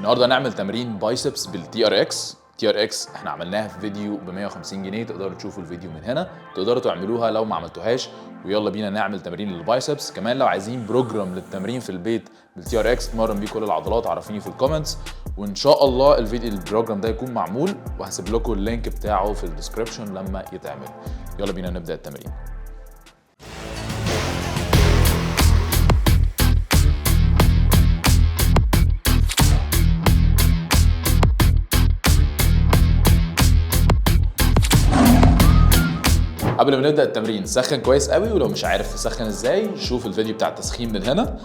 النهارده هنعمل تمرين biceps بال TRX. TRX احنا عملناها في فيديو ب 150 جنيه، تقدروا تشوفوا الفيديو من هنا، تقدروا تعملوها لو ما عملتوهاش. ويلا بينا نعمل تمرين لل biceps. كمان لو عايزين program للتمرين في البيت بال TRX تمرن بيه كل العضلات، عرفيني في ال comments، وان شاء الله الفيديو ال program ده يكون معمول، وهسيب لكم ال link بتاعه في ال description لما يتعمل. يلا بينا نبدا التمرين. قبل ما نبدا التمرين سخن كويس قوي، ولو مش عارف تسخن ازاي شوف الفيديو بتاع التسخين من هنا.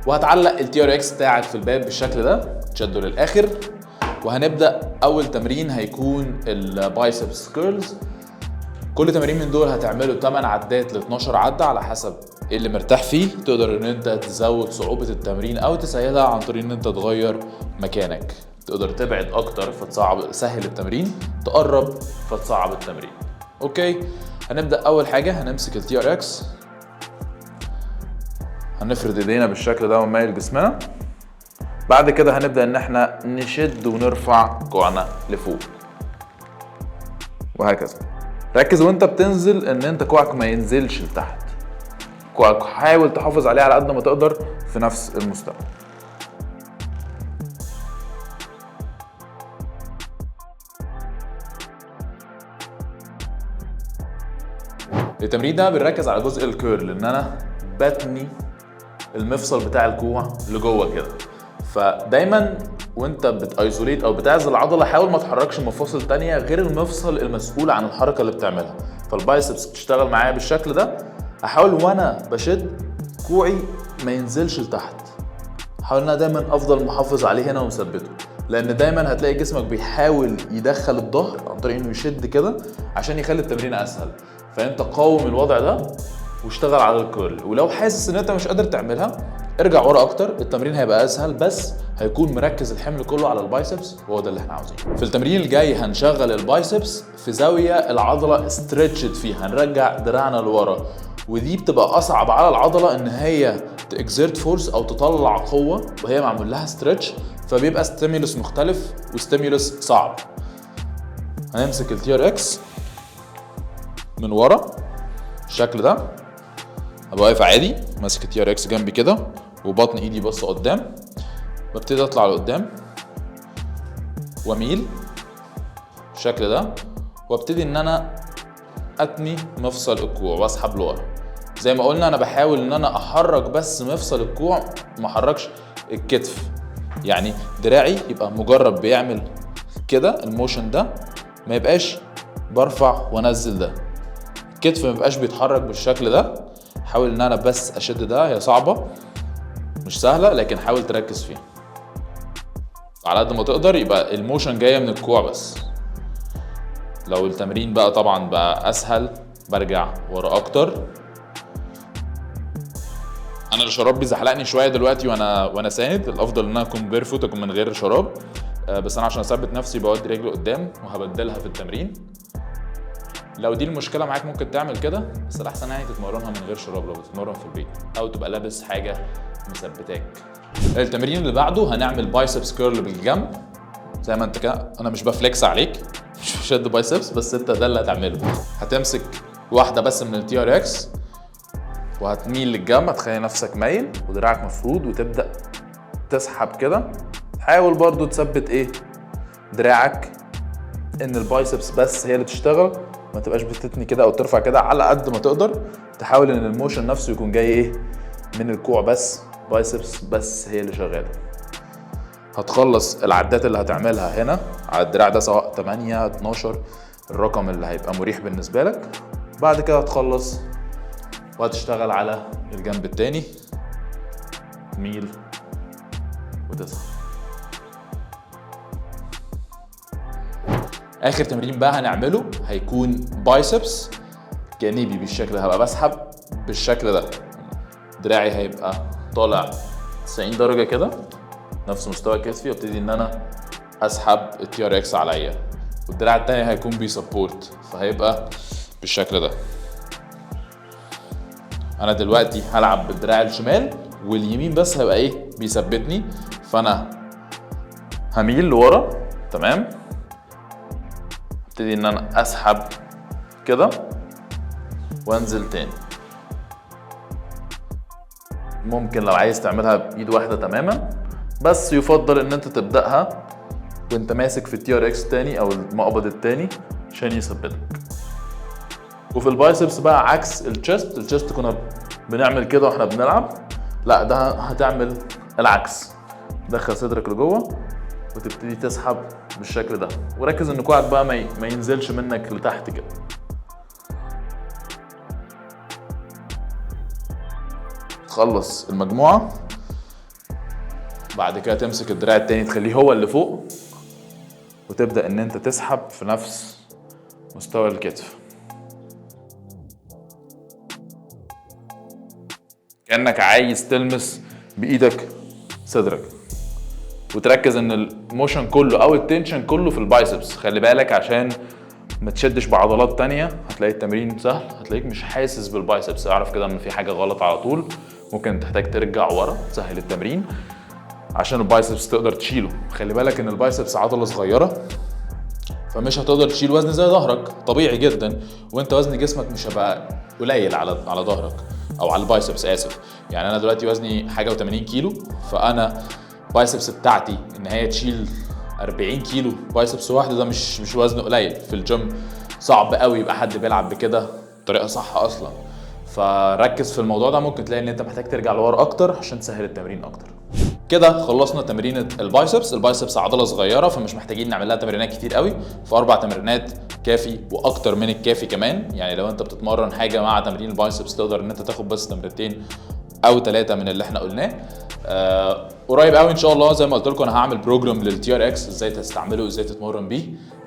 وهتعلق ال TRX بتاعك في الباب بالشكل ده، تشده للاخر. وهنبدا اول تمرين هيكون ال biceps curls. كل تمرين من دول هتعمله 8 عدات ل 12 عده على حسب ايه اللي مرتاح فيه. تقدر ان انت تزود صعوبة التمرين او تسهلها عن طريق ان انت تغير مكانك. تقدر تبعد اكتر فتصعب سهل التمرين، تقرب فتصعب التمرين. okay، هنبدا اول حاجة هنمسك ال TRX، هنفرد ايدينا بالشكل ده ونميل جسمنا. بعد كده هنبدا ان احنا نشد ونرفع كوعنا لفوق وهكذا. ركز وانت بتنزل ان انت كوعك ما ينزلش لتحت، كوعك حاول تحافظ عليه على قد ما تقدر في نفس المستوى. التمرين ده بنركز على جزء ال curl، ان انا بتني المفصل بتاع الكوع لجوه كده. فدايما وانت بت isolate او بتعزل العضلة حاول ما تحركش مفاصل تانية غير المفصل المسؤول عن الحركة اللي بتعملها. فال biceps بتشتغل معايا بالشكل ده، احاول وانا بشد كوعي ما ينزلش لتحت، احاول ان انا دايما افضل محافظ عليه هنا ومثبته، لان دايما هتلاقي جسمك بيحاول يدخل الظهر عن طريق انه يشد كده عشان يخلي التمرين اسهل. فانت قاوم الوضع ده واشتغل على ال curl، ولو حاسس ان انت مش قادر تعملها ارجع ورا اكتر، التمرين هيبقى اسهل بس هيكون مركز الحمل كله على ال biceps، وهو ده اللي احنا عاوزينه. في التمرين الجاي هنشغل ال biceps في زاوية العضلة stretched فيها، هنرجع دراعنا لورا، ودي بتبقى اصعب على العضلة ان هي ت exert force او تطلع قوة وهي معمول لها stretch، فبيبقى stimulus مختلف و stimulus صعب. هنمسك ال TRX من ورا الشكل ده، هبقى واقف عادي ماسك ال TRX جنبي كده وبطن ايدي بص قدام، ببتدي اطلع لقدام واميل بالشكل ده، وابتدي ان انا اتني مفصل الكوع واسحب لورا. زي ما قلنا انا بحاول ان انا احرك بس مفصل الكوع، ما احركش الكتف، يعني دراعي يبقى مجرد بيعمل كده ال motion ده، ما يبقاش برفع وانزل ده، الكتف ما يبقاش بيتحرك بالشكل ده. حاول ان انا بس اشد ده، هي صعبة مش سهلة لكن حاول تركز فيها على قد ما تقدر، يبقى ال motion جاية من الكوع بس. لو التمرين بقى طبعا بقى اسهل برجع ورا اكتر. انا الشراب بيزحلقني شوية دلوقتي وانا ساند، الافضل ان انا اكون barefoot، اكون من غير شراب، بس انا عشان اثبت نفسي بودي رجلي قدام وهبدلها في التمرين. لو دي المشكلة معاك ممكن تعمل كده، بس الاحسن يعني تتمرنها من غير شراب لو بتتمرن في البيت، او تبقى لابس حاجة مثبتاك. التمرين اللي بعده هنعمل biceps curl بالجنب زي ما انت كده، انا مش ب flex عليك، مش بشد biceps، بس انت ده اللي هتعمله. هتمسك واحدة بس من ال TRX وهتميل للجنب، هتخلي نفسك مايل ودراعك مفرود وتبدا تسحب كده. حاول برضو تثبت ايه دراعك، ان ال biceps بس هي اللي تشتغل، ما تبقاش بتتني كده او ترفع كده، على قد ما تقدر تحاول ان ال motion نفسه يكون جاي ايه من الكوع بس، biceps بس هي اللي شغالة. هتخلص العدات اللي هتعملها هنا على الدراع ده سواء 8 12 الرقم اللي هيبقى مريح بالنسبة لك. بعد كده هتخلص وهتشتغل على الجنب التاني، ميل وتسحب. اخر تمرين بقى هنعمله هيكون biceps جانبي بالشكل ده، هبقى بسحب بالشكل ده، دراعي هيبقى طالع 90 درجة كده نفس مستوى كتفي، وابتدي ان انا اسحب ال TRX عليا، والدراع التاني هيكون بي support، فهيبقى بالشكل ده. انا دلوقتي هلعب بالدراع الشمال واليمين بس هيبقى ايه بيثبتني، فانا هميل لورا، تمام، ابتدي ان انا اسحب كده وانزل تاني. ممكن لو عايز تعملها بايد واحدة تماما، بس يفضل ان انت تبداها وانت ماسك في ال TRX التاني او المقبض التاني عشان يثبتك. وفي ال biceps بقى عكس ال chest، ال chest كنا بنعمل كده واحنا بنلعب، لا ده هتعمل العكس، دخل صدرك لجوه وتبتدي تسحب بالشكل ده، وركز ان كوعك بقى ما ينزلش منك لتحت كده. تخلص المجموعة، بعد كده تمسك الدراع التاني تخليه هو اللي فوق، وتبدأ ان انت تسحب في نفس مستوى الكتف، كأنك عايز تلمس بإيدك صدرك. وتركز ان ال motion كله او ال tension كله في ال biceps، خلي بالك عشان ما تشدش بعضلات تانية. هتلاقي التمرين سهل، هتلاقيك مش حاسس بال biceps، اعرف كده ان في حاجة غلط على طول، ممكن تحتاج ترجع ورا تسهل التمرين عشان ال biceps تقدر تشيله. خلي بالك ان ال biceps عضلة صغيرة، فمش هتقدر تشيل وزن زي ظهرك طبيعي جدا، وانت وزن جسمك مش هيبقى قليل على ظهرك او على ال biceps، اسف. يعني انا دلوقتي وزني حاجة و80 كيلو، فانا biceps بتاعتي ان هي تشيل 40 كيلو biceps واحدة، ده مش وزن قليل. في الجيم صعب قوي يبقى حد بيلعب بكده بطريقة صح اصلا، فركز في الموضوع ده. ممكن تلاقي ان انت محتاج ترجع لورا اكتر عشان تسهل التمرين اكتر. كده خلصنا تمرينة ال biceps. ال biceps عضلة صغيرة فمش محتاجين نعمل لها تمرينات كتير قوي، ف4 تمرينات كافي واكتر من الكافي كمان. يعني لو انت بتتمرن حاجة مع تمرين ال biceps تقدر ان انت تاخد بس تمرينتين او 3 من اللي احنا قلناه. قريب قوي ان شاء الله زي ما قلت لكم انا هعمل program لل TRX، ازاي تستعمله وازاي تتمرن بيه،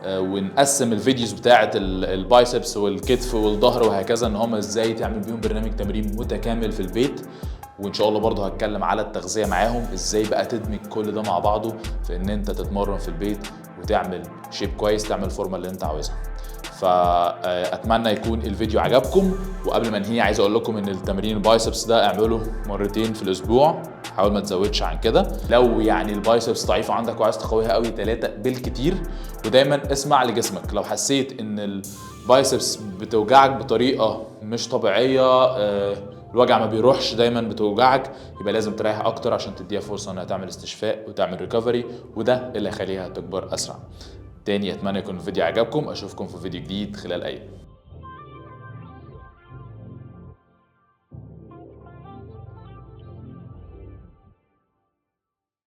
ونقسم ال videos بتاعه ال biceps والكتف والظهر وهكذا، ان هم ازاي تعمل بيهم برنامج تمرين متكامل في البيت. وان شاء الله برضه هتكلم على التغذية معاهم، ازاي بقى تدمج كل ده مع بعضه في ان انت تتمرن في البيت وتعمل shape كويس، تعمل الفورمة اللي انت عاوزها. فاتمنى يكون الفيديو عجبكم. وقبل ما انهي عايز اقول لكم ان التمرين ال biceps ده اعمله مرتين في الاسبوع، حاول ما تزودش عن كده. لو يعني ال biceps ضعيفة عندك وعايز تقويها قوي 3 بالكتير. ودايما اسمع لجسمك، لو حسيت ان ال biceps بتوجعك بطريقة مش طبيعية، الوجع ما بيروحش، دايما بتوجعك، يبقى لازم تريح اكتر عشان تديها فرصة انها تعمل استشفاء وتعمل recovery، وده اللي هيخليها تكبر اسرع. تاني اتمنى يكون الفيديو عجبكم، اشوفكم في فيديو جديد خلال ايام.